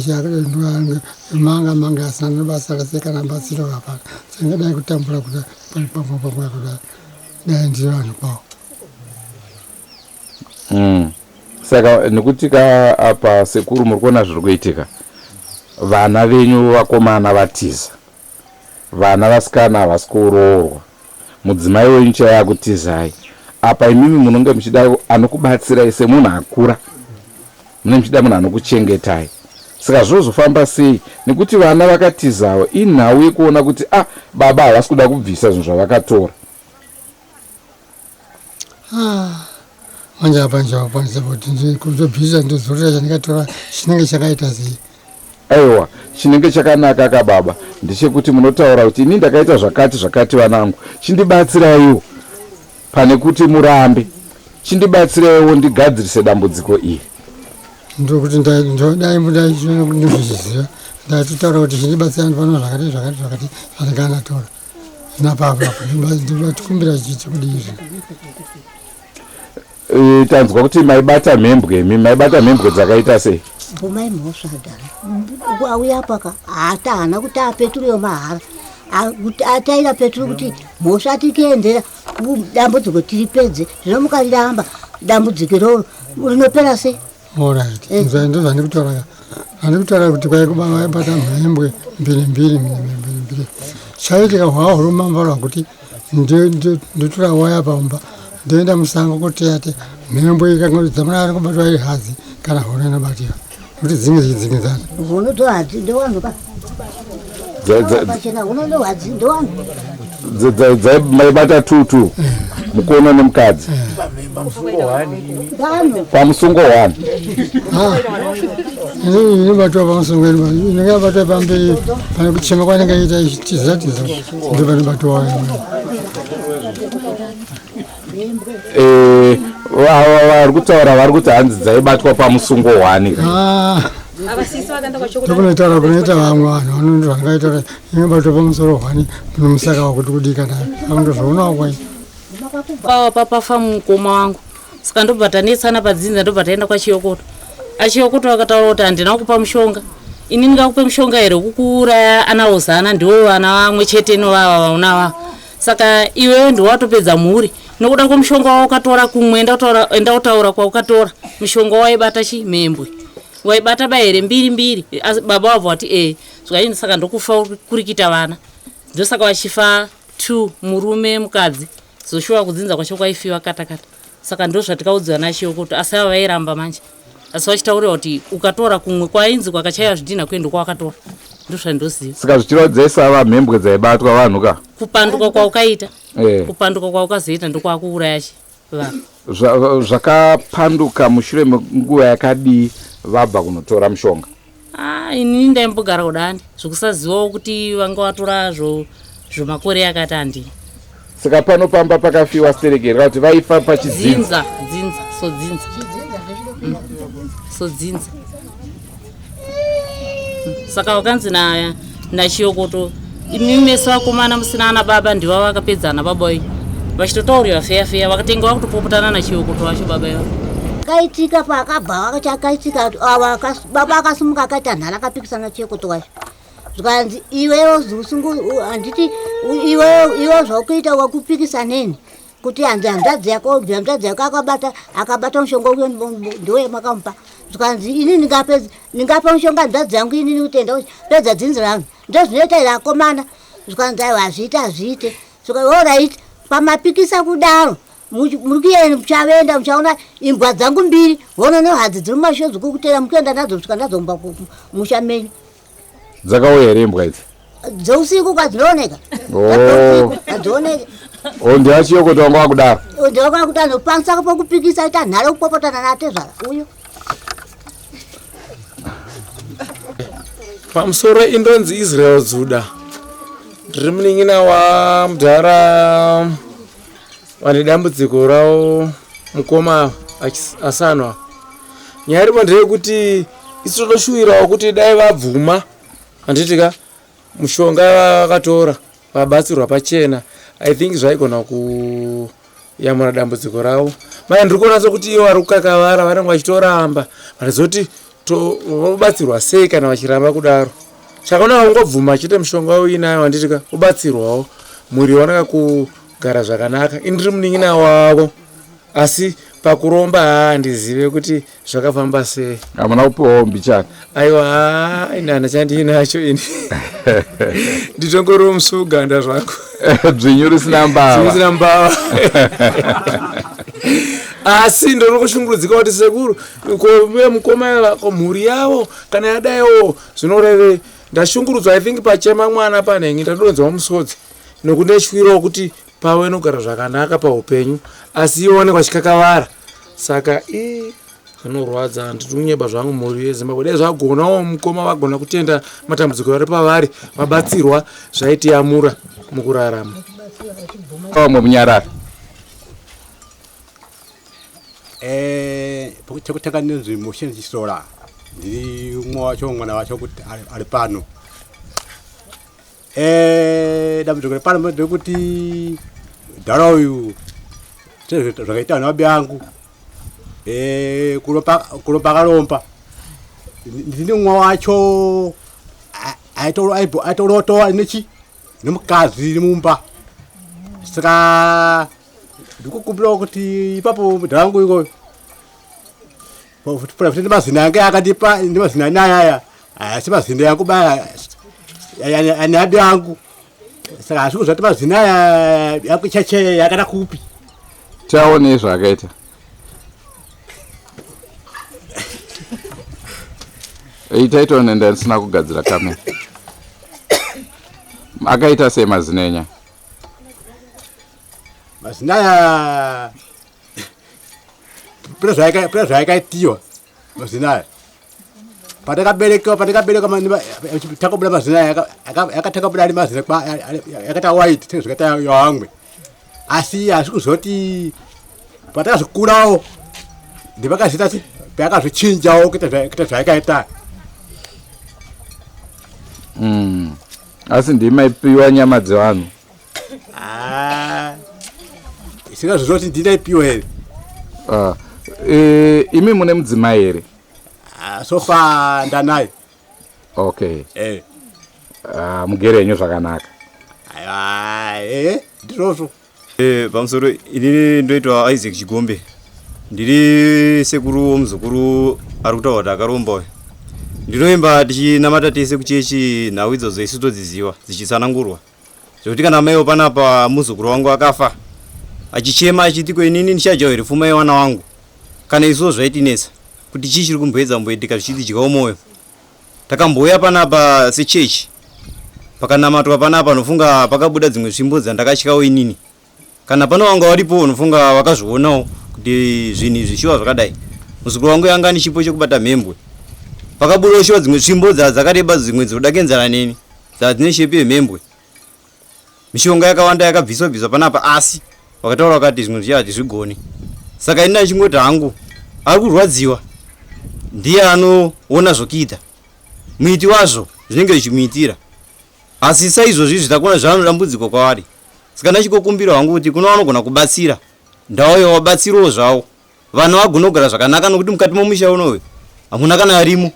manga manga asina nebasa rese kana batsiro hapana tingadai kutambura kudai pamwe kudai dai ndiri vanhu kwavo. Saka nekuti ka apa sekuru muri kuona zviri kuitika vana venyu vakomana vatiza vana vasikana havasi kuroorwa mudzimai wenyu chaiye akutizai apa imimi munonge muchida anokubatsirai semunhu akura mune muchida munhu anokuchengetai saka zvozofamba sei nekuti vana vakatizawo inhau yekuona kuti ah baba havasi kuda kubvisa zvinhu zvavakatora. Manje apa ndichakwanisa kuti kuzobvisa ndozorora chandikatora chinenge chakaita sei? Aiwa chinenge chakanaka ka baba ndechekuti munotaura kuti ini ndakaita zvakati zvakati vanangu chindibatsiraiwo pane kuti murambe chindibatsiraiwo ndigadzirise dambudziko iri. Ndokuti ndodai ndozviziva ndatotaura kuti chindibatsira ndipano zvakati zvakati zvakati zvandanga ndatora napapo apo ndinokumbira chichi kudii izvi. Tanzwa kuti maibata mhembwe imi maibata mhembwe dzakaita sei? Bvumai mhosva dara. Auya apa ka hata haana kuti apeturiyo mahara. Ataira peturu kuti mhosva tikuendera dambudziko tiripedze. Zvino mukariramba dambudziko iroro rinopera sei? Alright. Ndozvandikutaura. Handikutaura kuti kwaibata mhembwe mbiri mbiri mbiri mbiri. Chaitika hwaho rumamba rwakuti ndotora waya pamba ndoenda musango koteya teya mhembwe ikangodzamara kubatwa iri hadzi kana hono inobatika nokuti dzinge dzichidzingidzana. Hono ndohadzi ndowanhu ka. Pachena hono ndohadzi ndowanhu. Maibata 2-2 mukono nemukadzi. Pamusungo 1. Inobatwa pamusungo inenge yabatwa pamberi pane kuchema kwanenge ita ichitiza tiza ndo panobatwa. Vari kutaura vari kuti hanzi dzaibatwa pamusungo 1. Ndokunotaura kunoita vamwe vanhu vanoti vangaitaura inobatwa pamusoro 1 munomusaka wakuti kudii kana vandozvionawo kwai. Pafa mukoma wangu saka ndobva tanetsana padzinza ndobva taenda kwaChiyokoto. AChiyokoto akataura kuti handina kupa mushonga. Ini ndingakupe mushonga here kukuuraya ana Ozana ndiwo vana vamwe chete novava vaunava. Saka iwewe ndiwe watopedza mhuri nokuda kwemushonga waukatora kumwe enda utaura kwaukatora mushonga waibata chi mhembwe. Waibata bahere mbiri mbiri baba wabva wati eh zvikaini saka ndokufa kurikita vana. Ndosaka vachifa 2 murume mukadzi. Zoshuwa kudzinza kwacho kwaifiwa kata kata. Saka ndozvatikaudziwa naChiyokoto asi ava vairamba manje. Asi vachitaurira kuti ukatora kumwe kwainzi kwakachaiwa zvidhina kuenda kwawakatora. Ndozvandoziva. Saka zvichireva dzaisava mhembwe dzaibatwa vanhu ka? Kupanduka kwaukaita. Eh. Kupanduka kwaukazoita ndokwakuuraya chi vanhu. Zvakapanduka mushure menguva yakadii vabva kunotora mushonga? Ah, inini ndaimbogara kudani zvekusazivawo kuti vanga vatora zvomakore akati handii. Saka pano pamba pakafiwa stereki here kuti vaifa pachidzinza? Dzinza, dzinza, so dzinza. So dzinza. Saka vakanzi na naChiyokoto imi mese vakomana musina ana baba ndiva vakapedza ana baba wenyu vachitotaurirwa feya feya vakatenga vakutopopotana naChiyokoto vacho baba ivavo. Kaitika paakabva chakaitika ava baba akasimuka akaita nhara akapikisana Chiyokoto wacho zvikanzi iwewo usungu handiti iwewo iwewo zvaukuita wakupikisa neni kuti hanzi hanzvadzi yako hanzvadzi yako akabata akabata mushonga uyo ndiwe makamupa zvikanzi ini ndingapedza ndingapa mushonga hanzvadzi yangu inini kuti enda pedza dzinzi rangu ndozvinoita here akomana zvikanzi aiwa hazviite hazviite zvika orit pamapikisa kudaro muri kuenda muchavenda muchaona imbwa dzangu mbiri hono nehadzi dziri mumashure dzikukutera muri kuenda nadzo kusvika nadzo mumba musha menyu. Dzakauya here imbwa idzi? Dzeusiku kwadzinooneka. Oh. Hadzioneki. Oh, ndivaChiyokoto wanga wakudaro. Ndewakakudaro pamusaka pokupikisa ita nhare kupopotana natezvara uyo. Pamusoro indonzi Israel Dzuda. Ndiri munin'ina wamudhara vane dambudziko ravo mukoma Asanwa. Nyaya iripo ndeyekuti isu totoshuwirawo kuti dai vabvuma handiti ka mushonga vakatora vabatsirwa pachena. I think zvaigona kuyamura dambudziko ravo. Manje ndiri kuona sekuti ivo vari kukakavara vanenge vachitoramba vanozoti vobatsirwa sei kana vachiramba kudaro. Chakanaka kungobvuma chete mushonga uinayo handiti ka ubatsirwawo mhuri yooneka kugara zvakanaka. Ini ndiri munin'ina wavo asi pakuromba handizive kuti zvakafamba sei. Hamuna kupiwawo mbichana? Aiwa, haa ini hana chandiinacho ini. Nditongoriwo musuganda zvangu. Dzvinyu risina mbava. Risina mbava. Asi ndiri kushungurudzika kuti sekuru ko mukoma ko mhuri yavo kana yadaiwo zvinoreve ndashungurudzwa. I think pachema mwana panhengi ndadonzwa musodzi nokuti ndashuvirawo kuti pave nogara zvakanaka paupenyu asi iwonekwa chikakavara saka ii zvinorwadza. Handiti kunyeba zvangu mhuri yeZimbabwe dai zvagonawo mukoma vagona kutenda matambudziko ari pavari vabatsirwa zvaitiyamura mukurarama. Vamwe munyarara. Chekutanga ndinonzi Motion Chisora, ndiri umwe wacho mwana wacho kuti ari pano. Dambudziko riri pano nderekuti mudhara uyu sezvakaita vana babi angu kuromba akaromba ndini umwe wacho aitorotowa nechi nemukadzi mumba saka ndikukumbirawo kuti ipapo mudhara wangu ikoyo futi nemazina ange akandipa nemazina anaya aya asi mazina yangu baya ane abi angu saka asi kuzvati mazina aya yangu cheche yakada kupi. Taonei zvaakaita. Itaita nenda ndisina kugadzira kamera. Akaita sei mazina enyaya? Mazina aya pera zvayakaitiwa mazina aya patakaberekwa takabuda mazina aya yakatanga buda ari mazina yakaita white sezvakaita yavamwe asi hasi kuzoti patakazokurawo ndipakazita payakazvichinjawo kuita zvayakaita. Asi ndimaipiwa nyama dzevanhu? Singazvizoti ndinaipiwa here? Imi mune mudzimai here? So far ndanaye. Okay. Mugere henyu zvakanaka? Aiwa, ndizvozvo. Pamusoro, inini ndoitwa Isaac Chigombe, ndiri sekuru womuzukuru ari kutaura kuti akaromba uyu. Ndinoimba tichinamata tese kuchechi, nhau idzodzo isu todziziva dzichitsanangurwa zvekuti kana maiwo panapa muzukuru wangu akafa achichema achiti ko inini ndichadyawo here pfuma yevana wangu kana isuwo zvaitinetsa kuti chii chiri kumboedza kumboitika zvichitidyawo mwoyo. Takambouya panapa sechechi pakanamatwa panapa nofunga pakabuda dzimwe tsvimbo dzandakatyawo inini. Kana pano vanga varipo unofunga vakazvionawo kuti zvinhu izvi shuwa zvakadai. Muzukuru wangu yanga ane chipo chekubata mhembwe. Pakabudawo shuwa dzimwe tsvimbo dzakareba dzimwe dzinoda kuenzana neni dzadzine shepi yemhembwe. Mishonga yakawanda yakabviswa bviswa panapa asi vakataura vakati zvimwe zviya hatizvigoni. Saka ini ndachingoti hangu ari kurwadziwa ndiye anoona zvokuita. Muiti wazvo zvinenge zvichimuitira. Asi saizvozvi izvi takuona zvano dambudziko kwavari. Saka ndachikokumbira hangu kuti kuno vanogona kubatsira ndauya wabatsirawo zvavo vana vagone kugara zvakanaka nokuti mukati momusha unoyu hamuna kana arimo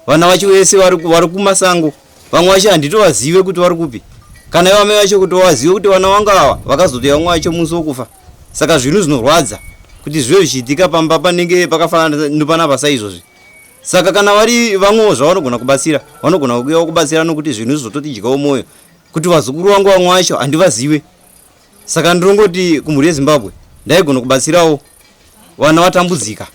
vana vacho vese vari kumasango vamwe vacho handitovazive kuti vari kupi kana ivo amai vacho kuti vazive kuti vana vangu ava vakazotouya vamwe vacho musi wokufa saka zvinhu zvinorwadza kuti zvive zvichiitika pamba panenge pakafanana nopanapa saizvozvi saka kana vari vamwewo zvavanogona kubatsira vanogona kuuya kubatsira nokuti zvinhu zvizototidyawo mwoyo kuti vazukuru vangu vamwe vacho handivazive saka ndinongoti kumhuri yezimbabwe ndaigona kubatsirawo vana vatambudzika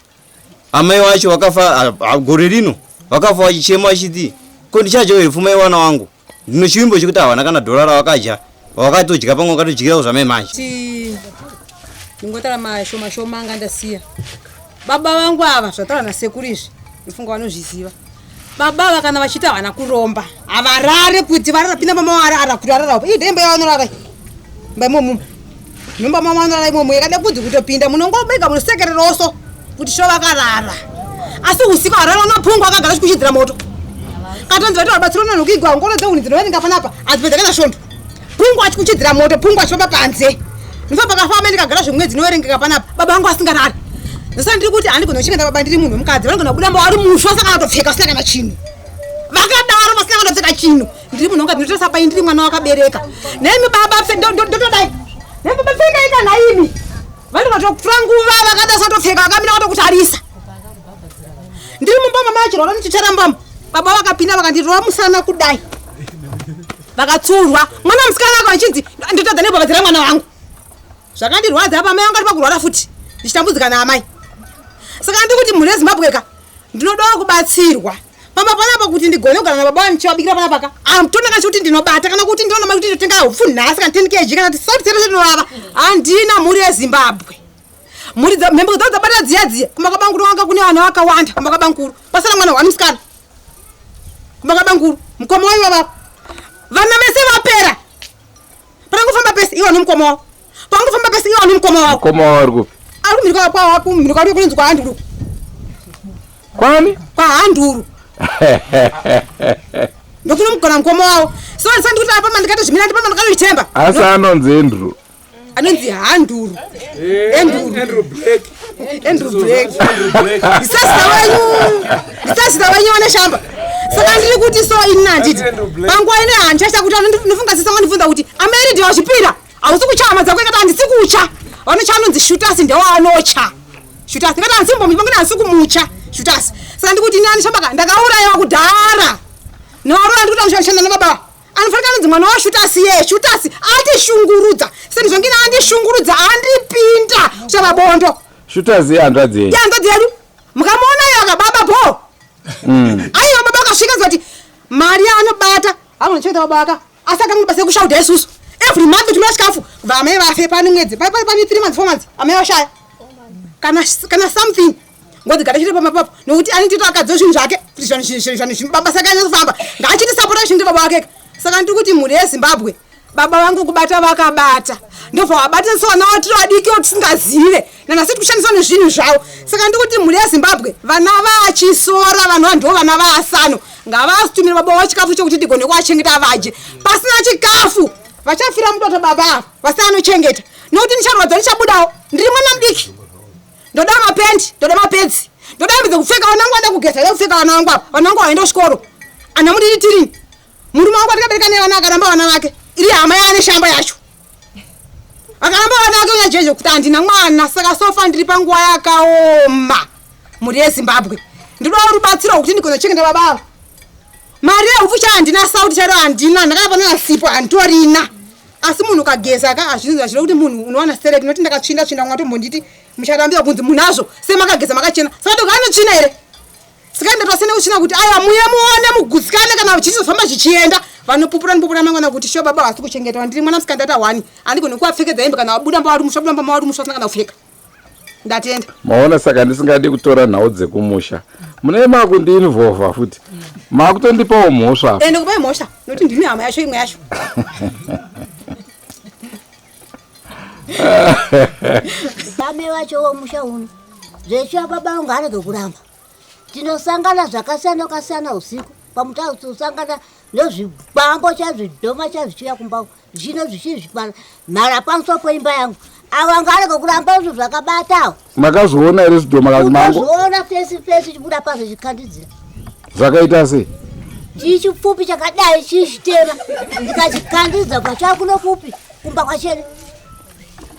amai vacho vakafa gore rino vakafa vachichema vachiti ko ndichadya here pfuma yevana vangu ndino chivimbo chekuti havana kana dhora ravakadya vakatodya pamwe vakatodyirawo zvamai manje ndingotara mashoma shoma anga ndasiya baba vangu ava zvataura nasekuru izvi ndofunga vanozviziva baba ava kana vachiita havana kuromba havarare kuti varara pinda mama warara kuti varara upa ii ndeimba yavanorara imba imomo nyumba mama vanorara imomo yakada kunzi kutopinda munongobega munosekereroso kuti sho vakarara asi usiku harara unophungwa akagara chikuchidzira moto katonzi vati vabatsiro nonhukigwa ngoro dzehuni dzinoverenga panapa hadzipedza kana svondo phungwa achikuchidzira moto phungwa achifamba panze ndifa pakafamba ndikagara zvemwedzi inoverengeka panapa baba vangu asingarari ndosaka ndiri kuti handigona kuchengeta baba ndiri munhu wemukadzi vanogona kubuda mba vari musha vasina kana kutopfeka vasina kana chinhu vakadaro vasina kana kutopfeka chinhu ndiri munhu wemukadzi ndinotosa pai ndiri mwana wakabereka nemi baba ndotodai nemi baba pfekai kana imi vanogona kutotora nguva vakada satopfeka vakamira vatokutarisa ndiri mumba mama vachirwara ndichicharambamo baba vakapinda vakandirova musana kudai vakatsurwa mwana musikana ako achinzi ndotadza nebhabhadzira mwana wangu zvakandirwadza apa amai vangu ari pakurwara futi ndichitambudzika naamai saka ndikuti mhuri yezimbabwe ka ndinodawo kubatsirwa pamba panapa kuti ndigone kugara nababa vangu ndichivabikira panapa ka amtona kana chekuti ndinobata kana kuti ndinoona mai kuti ndotenga hupfu nhasi kana 10 kg kana kuti sauti chete chetinovava handina mhuri yezimbabwe mhuri mhembo dzavo dzabata dziya dziya kumba kwabankuru wanga kune vana vakawanda kumba kwabankuru pasara mwana wani musikana kumba kwabankuru mukoma waiva vavo vana vese vapera panangofamba pese iwo nomukoma wavo pangofamba pese iwo nomukoma wavo mukoma wavo ari kupi ari kumhirika kwavo kumhirika kwavo kunonzi kwahanduru kwani kwahanduru ndokunomugona mukoma wavo so ndikuti apa mandikatozvimira ndipamba ndakanoitemba asi anonzi andrew anonzi handuru andrew black andrew black ndisazita wenyu ndisazita wenyu vane shamba saka ndiri kuti so ini handiti panguva ine handichaita kuti anofunga sisa vandibvunza kuti ameri ndiwa zvipira hausi kucha hama dzako ikati handisi kucha vanocha anonzi shutasi ndewaanocha shutasi ndikati handisi kumbomucha handisi kumucha shutasi saka ndikuti ini anishambaka ndakaurayiwa kudhara newaroya ndikuti anoshanda nababa anofanira anonzi mwana washutasi ye shutasi atishungurudza sendizvongina andishungurudza andipinda kushava bondo shutasi ihanzvadzi yenyu ihanzvadzi yedu mukamuona iyo akababa bho mm. aiwa baba akasvika zati mari yaanobata anochengeta baba aka asi akanga basa yekushauda isusu every month tumira chikafu kubva amai vafe pane mwedzi pane three months four months amai vashaya kana kana something ngozi gara chiri pamba papo nokuti anitito akadza zvinhu zvake kuti zvanhu baba saka anyatsofamba ngaachiti sapota zvinhu baba wake saka ndiri kuti mhuri yezimbabwe baba vangu kubata vakabata ndobva vabata so vana vatiri vadiki tisingazive nanhasi tiri kushandiswa nezvinhu zvavo saka ndiri kuti mhuri yezimbabwe vana vachisora vanhu vandiwo vana vaasano ngavatumire baba wavo chikafu chokuti tigone kuachengeta vadye pasina chikafu vachafira mutoto baba ava vasina anochengeta nokuti ndicharwadza ndichabudawo ndiri mwana mudiki ndoda mapendi ndoda mapedzi ndoda hembe dzekupfeka vana vangu vada kugeza vada kupfeka vana vangu apa vana vangu vaenda kuchikoro ana mudiri tirini murume wangu atikabereka naye vana akaramba vana vake iri hama yaane shamba yacho akaramba vana vake unya jeje kuti handina mwana saka sofa ndiri panguva yakaoma mhuri yezimbabwe ndinoda rubatsiro rwekuti ndigone kuchengeta baba ava mari yehupfu chayo handina sauti chairo handina ndakapana sipo handitorina asi munhu ukageza ka hazvinzi hazvida kuti munhu unowana stereki nokuti ndakatsvinda tsvinda mwatombonditi mucharambira kunzi munazvo semakageza makachena saka ndokanotsvina here saka ndatosene kutsvina kuti aya muye muone mugutsikane kana chichizofamba zvichienda Vanopupura ndipupura mangwana kuti sho baba havasi kuchengeta. Ndiri mwana musikana ndata hwani. Handigoni kuvapfekedza hembe kana vabuda mba vari musha buda mba vari musha vasina kana kupfeka. Ndatenda. Maona saka ndisingadi kutora nhau dzekumusha. Munee makundiinvolva futi. Makutondipawo mhosva apa. Ende kupai mhosva nokuti ndini hama yacho imwe yacho. Vame vacho vomusha uno zveshuwa baba vangu arege kuramba tinosangana zvakasiyana kasiyana usiku pamutasangana nezvikwambo chazvidhoma chazvichiuya kumba zvino zvichizvikwana mhara pamusoro poimba yangu avo anga arege kuramba izvo zvakabata Makazviona here zvidhoma kazi mango? Unozviona fesi fesi chibuda pazvo chikandidzira Zvakaita sei? Chii chipfupi chakadai chii chitema ndikachikandidza pachakuno kupi kumba kwachene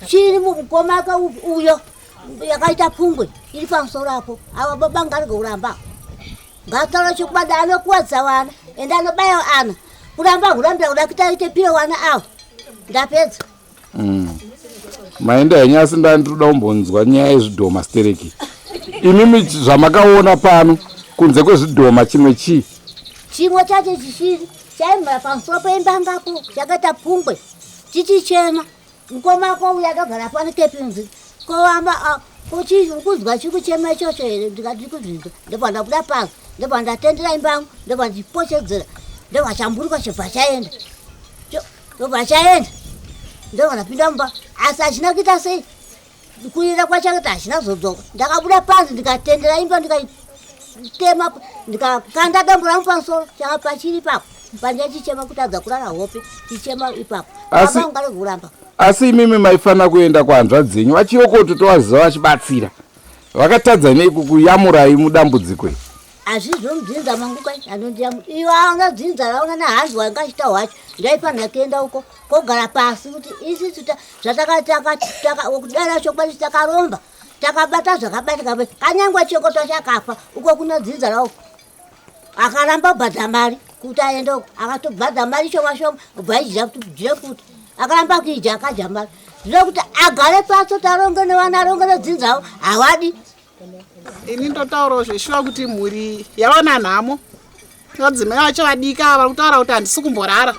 chiri mukoma ka uyo yakaita pungwe iri pamusoro apo ava baba ngarege kuramba ngataura chokwadi anokuwadza vana ende anobaya ana kuramba kurambira kuda kuita aite piro vana avo ndapedza Mm. Maenda henyu asi ndandinoda kumbonzwa nyaya yezvidhoma stereki. Imimi zvamakaona pano kunze kwezvidhoma chimwe chii? Chimwe chacho chishiri chaimhara pamusoro peimbangapo chakaita pungwe chichichema mukoma wako uya akagara pano kepinzi kovamba kunzwa chiri kuchema ichocho here ndikati kuzvinzwa ndobva ndabuda panze ndobva ndatendera imba yangu ndobva ndichipochedzera ndobva chamburuka chobva chaenda ndobva chaenda ndobva ndapinda mumba asi hachina kuita sei kuenda kwachakati hachina kuzodzoka ndakabuda panze ndikatendera imba ndikaitema ndikakanda dombo rangu pamusoro changa pachiri ipapo panja chichema kutadza kurara hope chichema ipapo Asi- kuramba Asi imimi maifanira kuenda kuhanzvadzi dzenyu vachiyokoto tovaziva vachibatsira. Vakatadza nei kukuyamurai mudambudziko iri? Hazvizvo mudzinza mangu kai anondiyamu iwe aona dzinza raona nahanzi wanga achita hwacho ndaifanira kuenda uko kogara pasi kuti isisu zvatakakudara chokwadi takaromba takabata zvakabatika kanyangwa chokoto chakafa uko kuna dzinza rawo akaramba kubhadha mari kuti aende uko akatobhadha mari shoma shoma ubva aidya kuti jire kuti akaramba kuidya akadya mari zvino kuti agare pasi kuti aronge nevana aronge nedzinza ravo hawadi Ini ndotaurawo zveshuwa kuti mhuri yawana nhamo. Vadzimai vacho vadiki ava vari kutaura kuti handisi kumborara.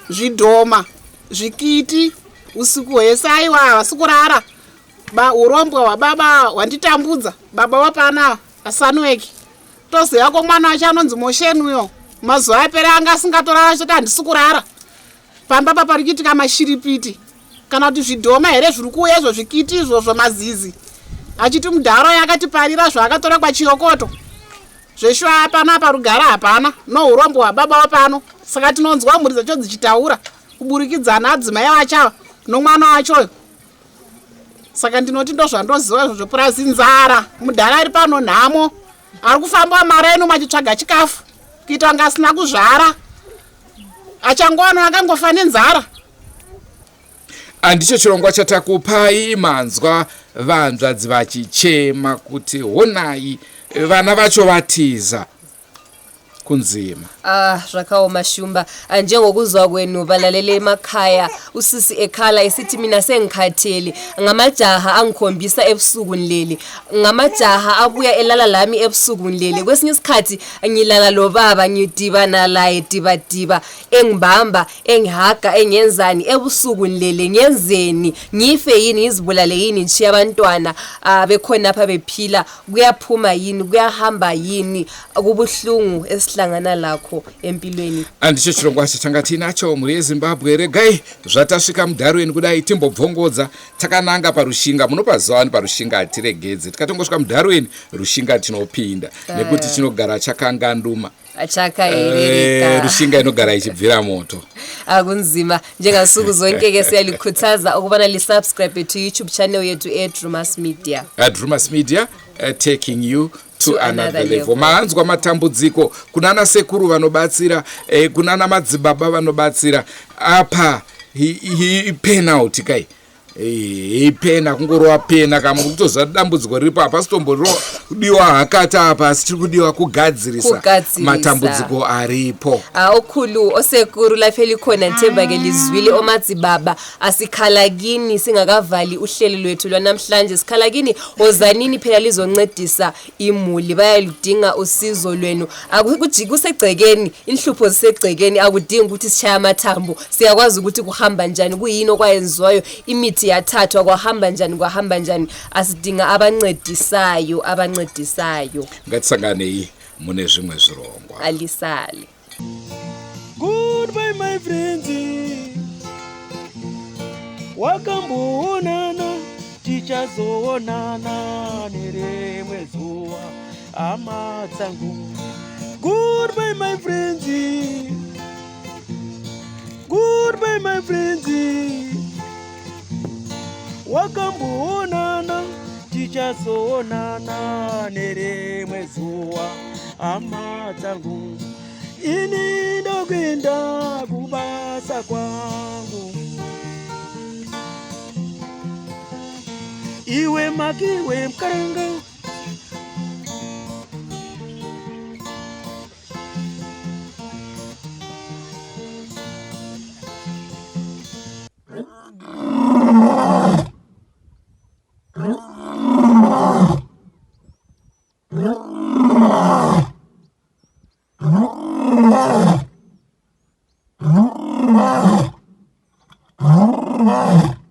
Zvidhoma, zvikiti, usiku hwese aiwa havasi kurara. Ba, urombwa hwababa hwanditambudza. Baba wapana asanweki. Toziva ko mwana wacho anonzi Mosheni uyo. Mazuva apera anga asingatorara achitoti handisi kurara. Pamba pa pari kuitika mashiripiti kana kuti zvidhoma here zviri kuuya izvo zvikiti izvozvo mazizi achiti mudhara uyo akatiparira zvaakatora kwachiyokoto zveshuwa hapana apa rugare hapana nourombo hwababa wapano saka tinonzwa mhuri dzacho dzichitaura kuburikidzana adzimai vachava nomwana wachoyo saka ndinoti ndozvandoziva izvozvo purazi nzara mudhara ari pano nhamo ari kufamba maraini umu achitsvaga chikafu kuita kunge asina kuzvara achangowana akangofa nenzara Andicho chirongwa chatakupai manzwa vanzvadzi vachichema kuti honai vana vacho vatiza kunzima. Ah zvakaoma Shumba Ah, njengokuzwa kwenu balalele emakhaya usisi ekhala esithi mina sengikhathele ngamajaha angikhombisa ebusuku nilele ngamajaha abuya elala lami ebusuku nilele kwesinye isikhathi ngilala lobaba ngidibana laye dibadiba engibamba engihaga engenzani ebusuku nilele ngenzeni ngife yini ngizibulale yini ngishiye abantwana ah, bekhonapha bephila kuyaphuma yini kuyahamba yini kubuhlungu esihlangana lakho empilweni Andicho chirongwa chatanga tiinacho mhuri yeZimbabwe. Regai zvatasvika muDarwin kudai timbobvongodza takananga paRushinga. Munopaziva wani paRushinga hatiregedze. Tikatongosvika muDarwin Rushinga tinopinda nekuti chinogara chakanganduma. Chakaerereka. Rushinga inogara ichibvira moto. Akunzima njengansuku zonke ke siyalikhuthaza ukubana lisubscribe to YouTube channel yethu eDrumas Media. Drumas Media taking you to another another level. level. Maanzwa matambudziko kunana sekuru vanobatsira kunana madzibaba vanobatsira apa penalty kai. Eh, pena kungorova pena kama kutoziva dambudziko riripo hapasi tombodiwa hakata apa asi tiri kudiwa kugadzirisa Kugadzirisa. matambudziko aripo. Ah, okhulu osekuru lapho elikhona ngithemba-ke lizwile omadzibaba. Asikhala kini singakavali uhlelo lwethu lwanamhlanje, sikhala kini, wozanini phela lizoncedisa imuli, bayaludinga usizo lwenu. Kusegcekeni, inhlupho zisegcekeni, akudingi ukuthi sishaye amathambo, siyakwazi ukuthi kuhamba njani, kuyini okwayenziwayo, imithi yathathwa kwahamba njani, kwahamba njani. Asidinga abancedisayo, abancedisayo. Ngatisanganei mune zvimwe zvirongwa. Alisale. Goodbye my friends, wakamboonana, tichazoonana nerimwe zuva hama dzangu. Goodbye my friends, goodbye my friends, wakamboonana, tichazoonana nerimwe zuva hama dzangu. Ini ndokuenda kubasa kwangu, iwe makiwe mkaranga.